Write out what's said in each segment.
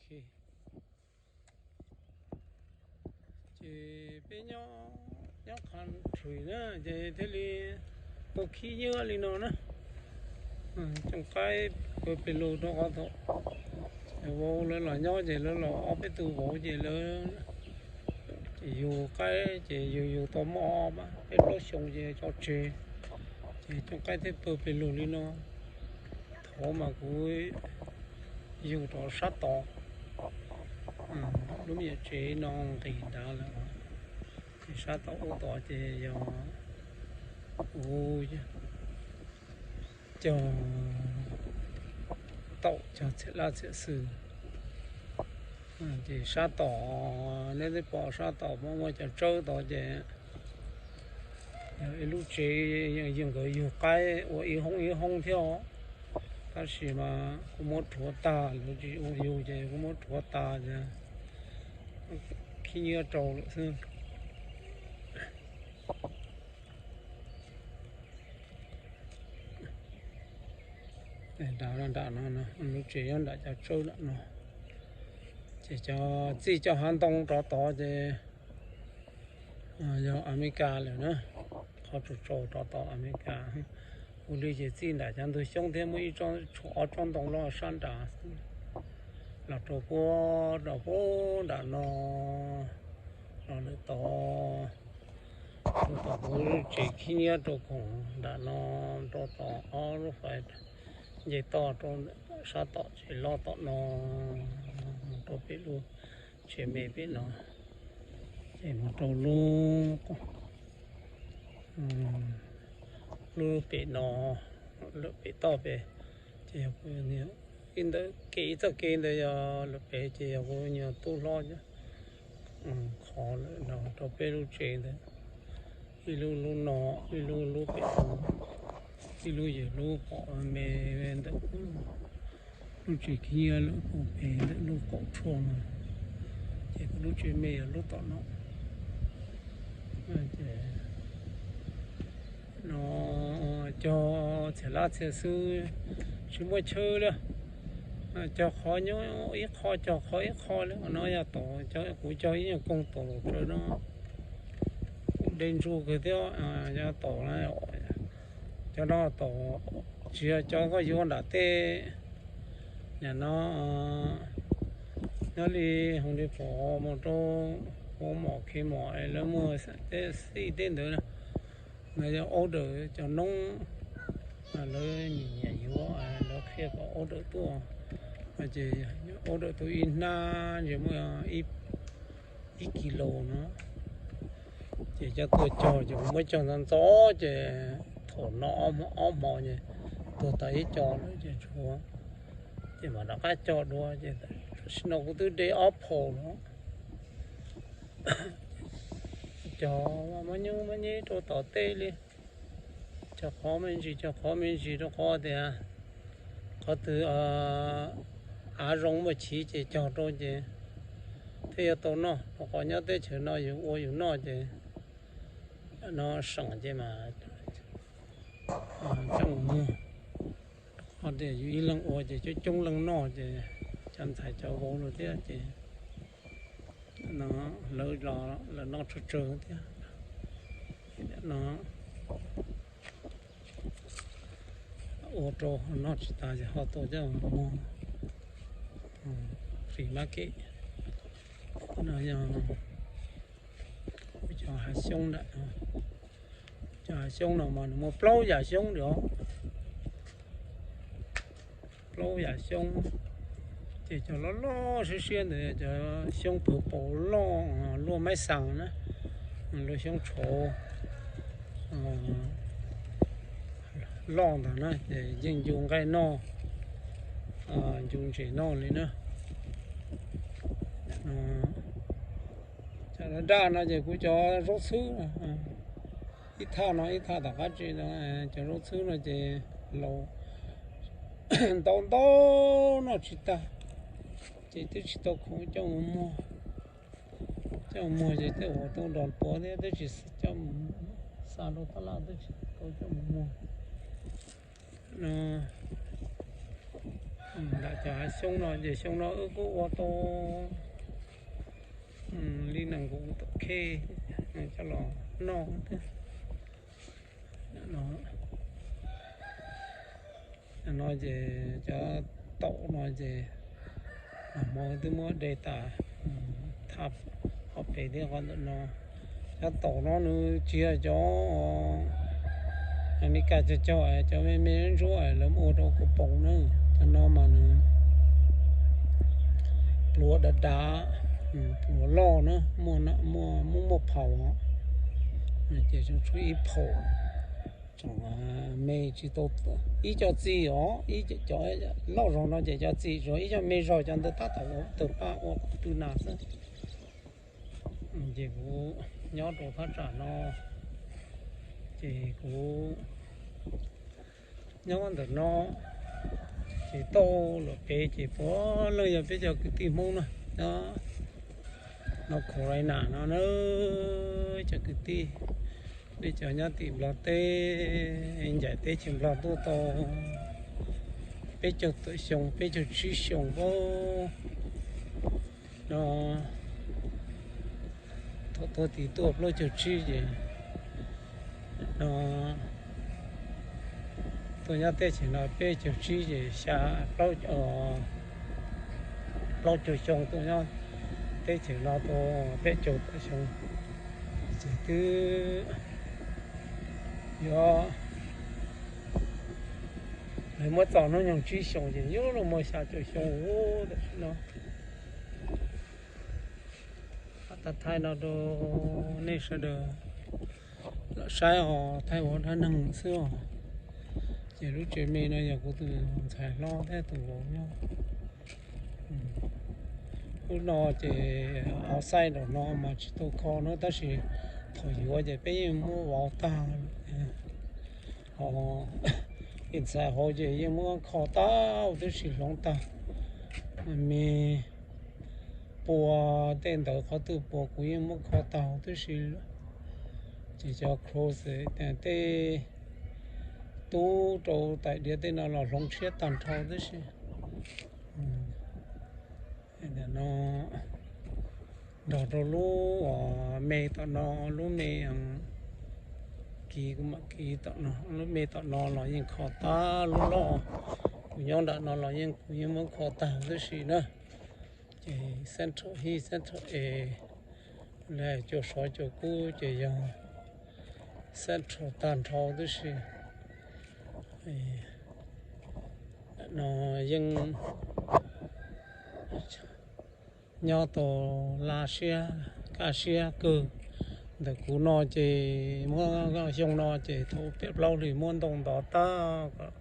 Ces peb nyob, nyob qhov rhwm na ces thiaj li tau khib nyiab li no na. Cooj qaib pw pes lug rau qhov thaum vauv lawv los nyob ces lawv los ob peb tug vauv ces lawv ces yug qaib ces yug yug tau muaj peb plaub xyoo ces tso tseg. Ces cooj qaib thiaj pw pes lug li no. Thaum mas kuv yug rau sab tod, lub me nyuam tsev no nqis nrad lawm. Ces sab tod ub tod ces yog kuv cog taum cog txhiam laj txhiam xwm. Ces sab tom, neb twb pom sab tom muaj muaj cov tsawb tod ces yog ib lub tsev, yeej yug nkawd yug qaib ua ib hoob ib hoob thiab. Tab sis mas kuv muab rhuav tag, lawv tsis ua yug ces kuv muab rhuav tas ces khib nyiab rau lawm xwb. Nram no, lub tsev nyob nram cov tsawb nram no. Ces cov txij cov hav ntoo rov tod ces yog Amelikas lawm na. Qhov tsaus tsaus rov tod Amelikas. Ua li ces txij nram cov ntug xyoob thiab muaj ib tsob tshuam ob tsob ntoo loj sab nrad xwb. Los rau puag rau puag nram no, los lawm tod, rau tom kuv tsev khib nyiab rau khoom nram no, rau tom ob lub fais nce toj rau sab tom tsev loj tom no, mus rau pem lub tsev me pem no, ces mus rau lub, lub pem no, lawm pem toj pem, ces yog kuv ib ntawd kev, ib txoj kev ntawd yog lawm pem ces yog kuv nyuag tub hlob qhov lawm no rau peb lub tsev ntawd, ib lub lub no, ib lub lub pem no, ib lub yog lub pom me ntawm lub tsev khib nyiab lawm pem ntawm lub kaum tshuaj no, ces kuv lub tsev me yog lub tom no. No cog txhiam lab txhiam xwb, tsis muaj chaw li. Cog qhov nyob ib qho, cog qhov ib qho li no yog tom, kuv cog ib nyuag koog tom lawm no, de ntsu kawg thiab. Yog tom, cov no tom tsis yog cov koj yuav nram tej, nim no nyob li Home Depot mus rau Walmart, Kmart lawv muag tej xij tej ntawd na, lawv yog order cov noob lawv nyiam nyiam yuav, lawv qhia kom order tuaj, ces order tuaj ib hnab ces muaj ib kis lus no. Ces cov tuaj cog ces kuv muab cog ntxov ntxov ces thaum no ob hmo ces tuag tag ib co lawm ces tshuav, ces mam rov qab cog dua ces tam sim no kuv twb de ob phaum no. Cog mab nyuj mab nyeb rau tom tej li, cog qhov me ntsis, cog qhov me ntsis rau qhov tias qhov twg av zoo muaj chiv ces cog rau ces thiaj yuav tau noj. Rau qhov nyob teb chaws no yus ua yus noj ces no seem ces mas coj mus muag. Ho tias yus ib leeg ua ces coob coob leej noj ces cov ntxhais cov vauv no thiab ces no lawv los lawv noj tsawg tsawg thiab. No ua rau noj tsis tas ces ho tau coj mus muag free market. No yog cov hav xyoob ntawm no. Cov hav xyoob no mas nws muaj plaub yam xyoob li os, plaub yam xyoob. Ces cov loj loj siab siab ntawd cov xyoob pawg paus loj, luaj maib xas na, luaj xyoob tshauv loj ntawd na, ces yeej ncu nqaij noj, ncu ntses noj li na. Cov daj no ces kuv cov zaub txhwb, ib thaj no ib thaj tom qab tsev no, cov zaub txhwb no ces laus ntau ntau noj tsis tag, ces twb tsis tau khoom coj mus muag. Coj mus muag ces tej uas tau nrog puav thiab twb tsis coj mus xa rau tab laj, twb tsis tau coj mus muag. No Ntawm cov hav xyoob no ces xyoo no wb kuj ua tau li nees nkaum tawm khej coj los noj thiab. No ces cov taum no ces nag hmo twb muab de tas, thaj hauv pes thiab qhov ntawm no. Cov taum no nws tsis yog cov Amelikas cog cog, cov me me ntsuab lawv ua rau kuv pom na. Cov no mas nws pluas dav dav, pluas loj na, muaj muaj muaj phaum, ces tshuav ib phaum. Tseem me tsis tau ib co txi os, cov loj zog no ces cov txi tsuas ib co me zog, cov ntawd tab tom tawg paj ua qhov twg na xwb. Ces kuv nyob rau thaj tsam no, ces kuv nyob ntawm no, ces tau lawm pem ces puav leej yog peb cov kwv tij Hmoob na, nyob North Carolina no na, cov kwv tij, nej cov nyob tim Nplog teb, ncaim teb chaws Nplog tuaj tau peb caug tawm xyoo, peb caug tsib xyoo no, thaum tuaj tim tuaj plaub caug tsib ces no, tuaj nyob teb chaws no peb caug tsib ces xya, plaub caug xyoo, tuaj nyob teb chaws no tau peb caug tawm xyoo, ces twb yuav, lawv muab txo hnub nyoog tsib xyoos ces yuav luag muaj xya caum xyoo tam sim no. Thaij no rau nej sawv daws los saib os, thaij ua dab neeg xwb os. Ces lub tsev me no yog kuv tus ntxhais hlob thiab tus vauv nyob. Lub no ces outside nraum no mas tsis tau kho na, tab sis thaum yuav ces peb yeej muab vauv tag. Ho ntxhais hauv ces yeej muab kho tag huv tib si, hloov tag. Me pua tej ntawd qhov twg puas kuv yeej muab kho tag huv tib si. Ces cov closet, tej tub rau tais diav tej no los hloov tshiab tag nrho tib si. No nrog rau lub me tom no, lub me kiv kuv mam kiv tom no, lub me tom no los yeej kho tag, lub loj kuv nyob nram no los yeej kuv yeej muab kho tag tib si na. Ces central heat, central air, cua sov cua kub ces yog central tag nrho tib si. No yeej nyob tau laj siab kaj siab kawg. Ntawm kuv no ces muab xyoo no ces thaum peb plaub hlis muab ntoo ntov tag kom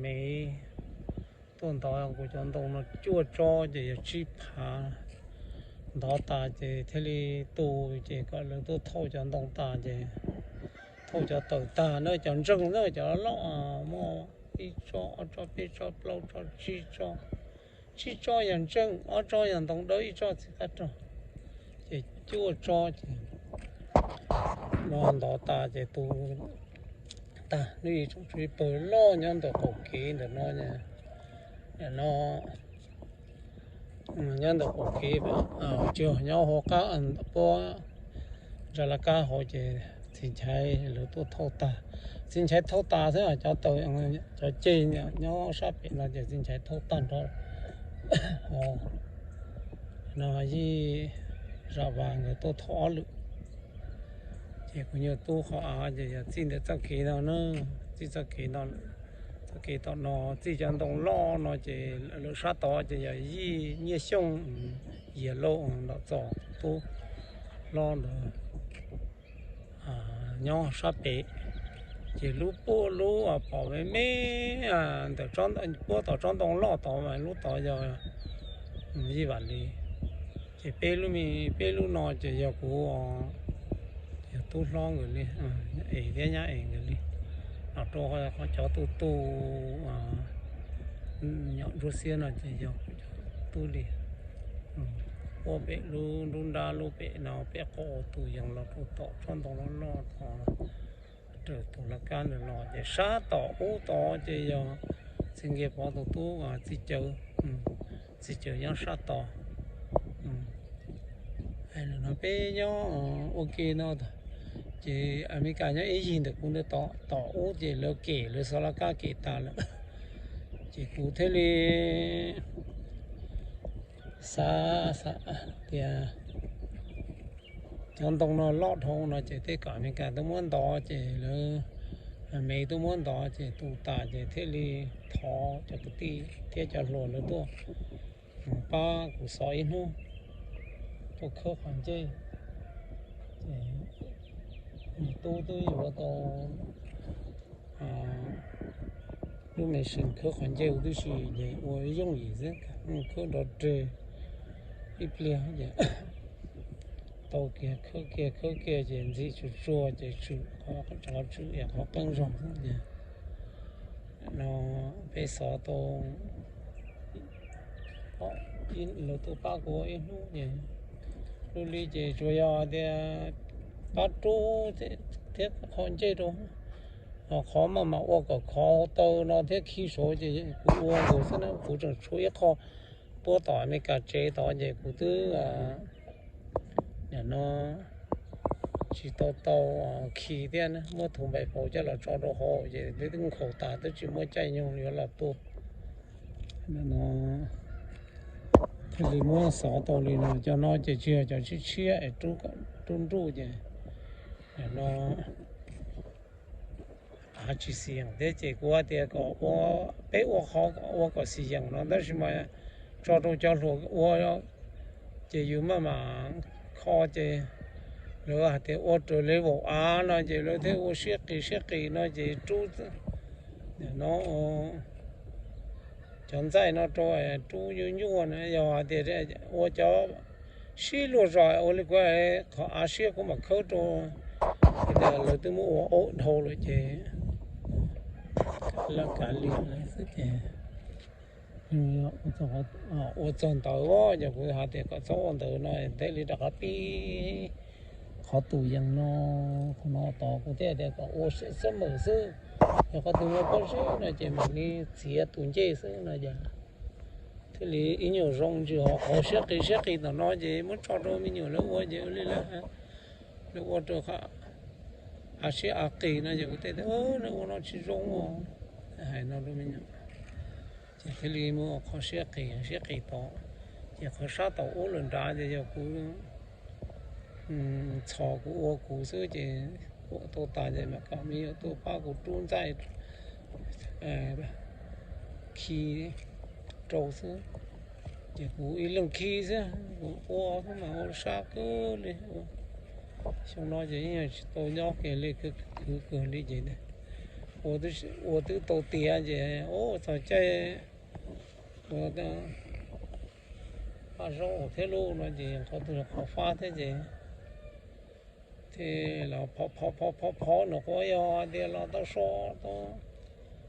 me tuaj ntov kuv cov ntoo no cuaj tsob ces yog tsib phav. Ntov tas ces thiaj li tu, ces kom lawv tuaj thauj cov ntoo tas ces thauj cov tawm tag na, cov ntseej na, cov loj muaj ib tsob ob tsob peb tsob plaub tsob tsib tsob. Tsib tsob yog ntseej, ob tsob yog ntoo dawb, ib tsob txiv qab rog, ces cuaj tsob ces no ntov tas ces tu tag. Lub ib tsoom tsib pawg loj nyob ntawm qaum kev ntawm no, no nyob ntawm qaum kev, tsis yog nyob hauv qab puab ntsa laj kab hauv ces txiv Nchaiv lawv tuaj thauj tag. Txiv Nchaiv thauj tas xwb, cov taws, cov ceg nyob sab pem no ces txiv Nchaiv thauj tag nrho. No yij Zam Vas nkawd tuaj thauj ob lwm. Ces kuv nyuag tub qhov av ces yog txij ntawm txoj kev no na, txij txoj kev no, txoj kev tom no txij cov ntoo loj no ces lawv sab tod ces yog yij Nyiaj Xyooj, Yias Lauj, Ntom Txos tub hlob ntawd nyob sab pem. Ces lub puab lub pom me me ntawm puab tom tsob ntoo loj tod mas lub tod yog yij Vam Lis. Ces peb lub me, peb lub no ces yog kuv, yog tub hlob nkawd li, es thiab nyab es nkawd li. Los rau qhov cov tu tu nyom ntsuab xiab no ces yog kuv cov tub li. Puab pem lub nruab nrab lub pem no pem qhov tus yees los rau tom tsob ntoo loj loj tod, raws tus laj kab ntawd los ces sab tom ub tod ces yog Txiv Nkiag Pov tus tub Txiv Cawv, Txiv Cawv nyob sab tod. No peb nyob ua ke no, ces Amelikas nyob ib yig ntawm kuv ntawd tom ub, ces lawv kem, lawv xov laj kab kem tas lawm. Ces kuv thiaj li xav xav tias cov ntoo no loj dhau no ces tej kom Amelikas tuaj muab ntov, ces lawv me tuaj muab ntov ces tu tas, ces thiaj li thov cov kwv tij thiab cov hluas lawv tuaj pab kuv xov ib hnub, tuaj khawb qhov ncej. Ces nws tub twb yuav tau lub machine khawb qhov ncej huv tib si, ces ua yooj yim xwb, khawb nrov reg ib pliag ces tau kiag, khawb kiag khawb kiag ces ntxim tsuag tsuag ces tswm qhov, tswm qhov qeeb zog xwb ces no peb xov tau, lawv tuaj pab kuv ua ib hnub ces lub li ces tsuas yog tias pab rub thiab qhov ncej rau, ho qhov maj mam ua kom khov taw no thiab khi saud ces kuv ua nkaus xwb na, kuv tseem tshuav ib qho puab tom Amelikas tsev tod ces kuv twb nim no tsis tau tau khi thiab, muab tus npaim faus coj los tso rau hauv ces twb nkhaus tas, twb tsis muaj caij nyoog yuav los tua. Thiaj li muab xov tau li no, cov no ces tsis yog cov tshiab tshiab es rub nruj ces no av tsis xis yeem thiab ces kuv hais tias kom ua, peb ua qhov ua kom xis yeem no tab sis mas tso rau cov hluas ua ces yus maj mam kho ces lawv hais tias ua raws level av no ces lawv thiaj ua siab qis siab qis no ces rub no cov ntxaij no rau rub nyuaj nyuaj na, yog hais tias ua cov sib luag zog ua li kuv qhov av siab kuv mam khawb rau, lawv twb muab ua dhau lawm ces lawv kav liam lawm xwb ces ua txog ntawd os, yog kuv hais tias kom txhob ua ntawd no thiaj li rov qab pib qhov tus yees no, qhov no tod kuv thiaj tias kom ua xwb xwb mas xwb, yog qhov twg muaj pob zeb no ces mam li txiav tus ncej xwb no ces thiaj li ib nyuag zoo ntsis, ho qhov siab qis siab qis tom no ces muab tso rau me nyuam lawv ua ces ua li lawv, lawv ua rau av siab av qis no ces kuv thiaj tias nej ua no tsis zoo os, hais no rau me nyuam ces thiaj li muab qhov siab qis siab qis tod. Ces qhov sab tom ub lawm nrad ces yog kuv txhos kuv ua kuv xwb ces ua tau tas ces mam kom me nyuam tuaj pab kuv rub ntxaij khi rau xwb. Ces kuv ib leeg khi xwb, kuv ua xwb mas ua sab kawg li. Xyoo no ces yeej tsis tau nyob kiag li, khwv kawg li ces ua twb tau tiav ces ua txog caij ua paj zaub thiab lub no ces qhov twg los qhov fab thiab ces thiaj los phov phov phov phov no, quav yog tias los tau so tau,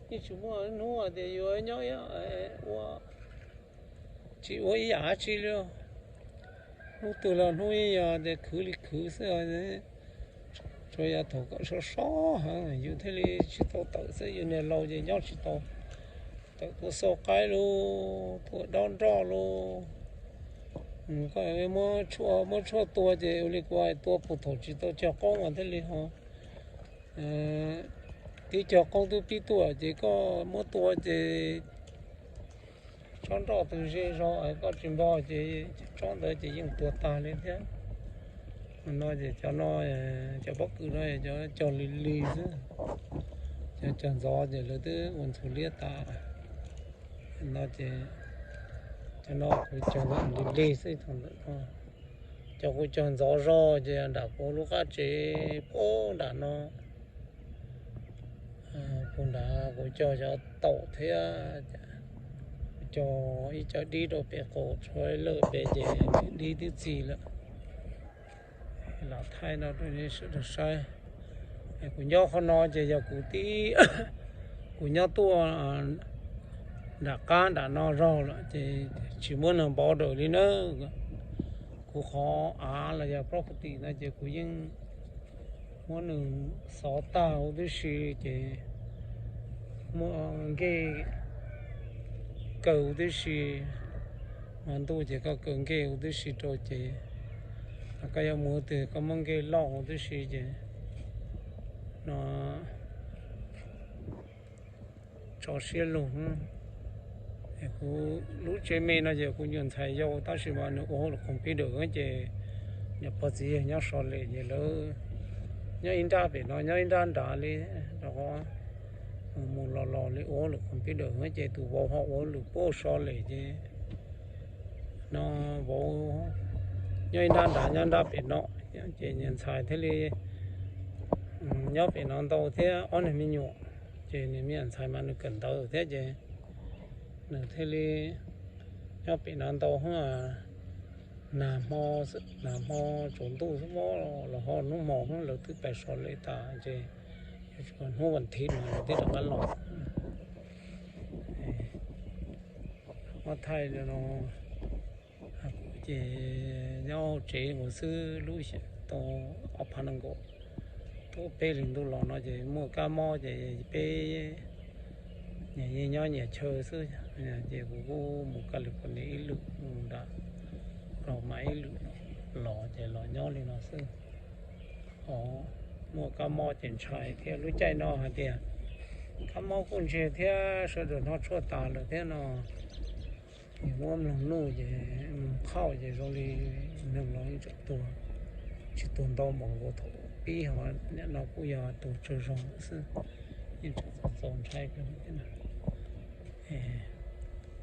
yeej tsis muaj hnub tias yuav nyob ua tsis ua ib yam dab tsi li. Hnub twg los hnub yeej yog tias khwv li khwv xwb. Tsuas yog thaum kawm sob sob heev yus thiaj li tsis tau tawm xwb, yus niag laus ces nyob tsis tau. Tawm tuaj xauj qaib lauj, tuaj dob nroj lauj, koj muab tshuaj tua ces ua li kuv hais, tua puag thaum tsis tau cog qoob mas thiaj li ho, tib cog qoob twb pib tuaj ces koj muab tua ces tsob nroj twg ze zog koj tsis npog ces tsob ntawd ces yeej tuag tag li thiab. No ces cov no, cov pob kws no cov cog lig lig xwb, cov cog ntxov ces lawv twb ua ntxhuav liab tas. No ces cov no kuv cog lig lig xwb, thaum ntawd cov kuv cog ntxov zog ces nram kuv lub qab tsev puag nram no, puag nrad kuv cog cov taum thiab, kuv cog ib co dib rau pem qaum, tshuav lawm pem ces dib twb txi lawm. Los thaij no rau nej sawv daws saib. Kuv nyob qhov no ces yog kuv tib, kuv nyob tuaj nram qab nram no zog lawm ces tsis muaj neeg npov daws li na. Kuv qhov av los yog property no ces kuv yeej muab nws xov tag huv tib si ces muaj nkej kaw huv tib si, hmo ntuj ces koj kaw nkej huv tib si rau ces koj yuav mus twg koj muab nkej loj huv tib si ces no tso siab lug. Kuv lub tsev me no ces kuv nyuam ntxhais yau tab sis mas nws ua hauj lwm computer ces niam pog txiv yawg nyob Salt Lake ces lawv nyob ib nrab pem no nyob ib nrab nrad li rau qhov mus los los li ua hauj lwm computer ces tus vauv ho ua hauj lwm puag Salt Lake ces no vauv nyob ib nrab nrad nyob nrab pem no ces niam ntxhais thiaj li nyob pem no ntau thiab ob niag me nyuam. Ces nws me nyuam ntxhais mas nws kawm ntawv thiab ces nws thiaj li nyob pem no ntau hab. Nag hmo, nag hmo tsaus ntuj xwb los ho hnub hmo lawv twb pais Salt Lake tas ces yuav tsum hnub vas thiv no lawv thiaj rov qab los. Muab thaij no ces nyob hauv tsev nkaus xwb, lub xya tau ob phav nees nkaum, tau peb hlis ntuj los no ces muaj kab mob ces peb nyias yeej nyob nyias chaw xwb. Ces kuv kuj mus California ib lwm, mus nram Roma ib lwm, los ces los nyob li no xwb. Muaj kab mob ces ntshai thiab, lub caij no hais tias kab mob kuj ntseg thiab, sawv daws hnov tshuaj tas lawm thiab no. Yus muab mloog nuj ces mloog qhauj ces zoo li neeg los yeej tseem tuag, tsis tuag ntau npaum nkaus thaum pib, ho nim no kuj yog tus tsawg zog lawm xwb, yeej tseem txaus ntshai kawg thiab.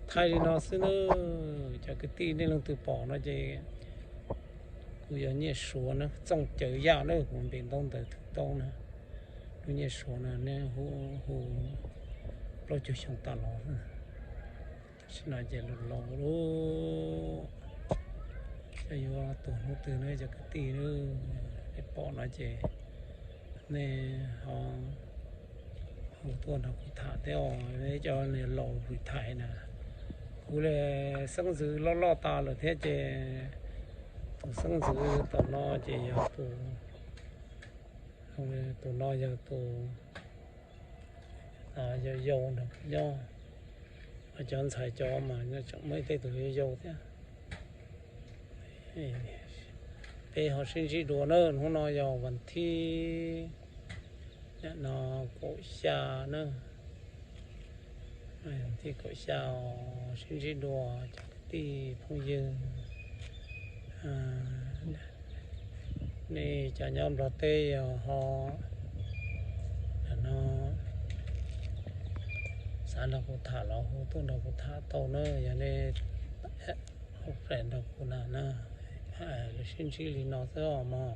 Thaij li no xwb nawb cov kwv tij, nej leej twg pom no ces kuv yog Nyiaj Suav na, Txooj Cawv Yaj na, kuv npe ntaub ntawv twg tau na. Lub Nyiaj Suav no nej hu, hu plaub caug xyoo tas los. Tam sim no ces laus laus lawm, yog yuav tuag hnub twg no cov kwv tij, nej pom no ces nej ho hu tuaj nrog kuv tham thiab os, cov niag laus retire na. Kuv li xeeb ntxwv loj loj tas lawm thiab ces tus xeeb ntxwv tom no ces yog tus, tus no yog tus yau yau nrog kuv nyob, cov ntxhais cov mas tseem muaj ib tej tus yau yau thiab. Peb ho sib ntsib dua na, hnub no yog vas thib, no kaum xya na, thib kaum xya, sib ntsib dua cov kwv tij phooj ywg. Nej cov nyob Nplog teb yog ho no xav nrog kuv tham los hu tuaj nrog kuv tham tau na, yog nej hu friend nrog kuv na na, sib ntsib li no xwb os mog.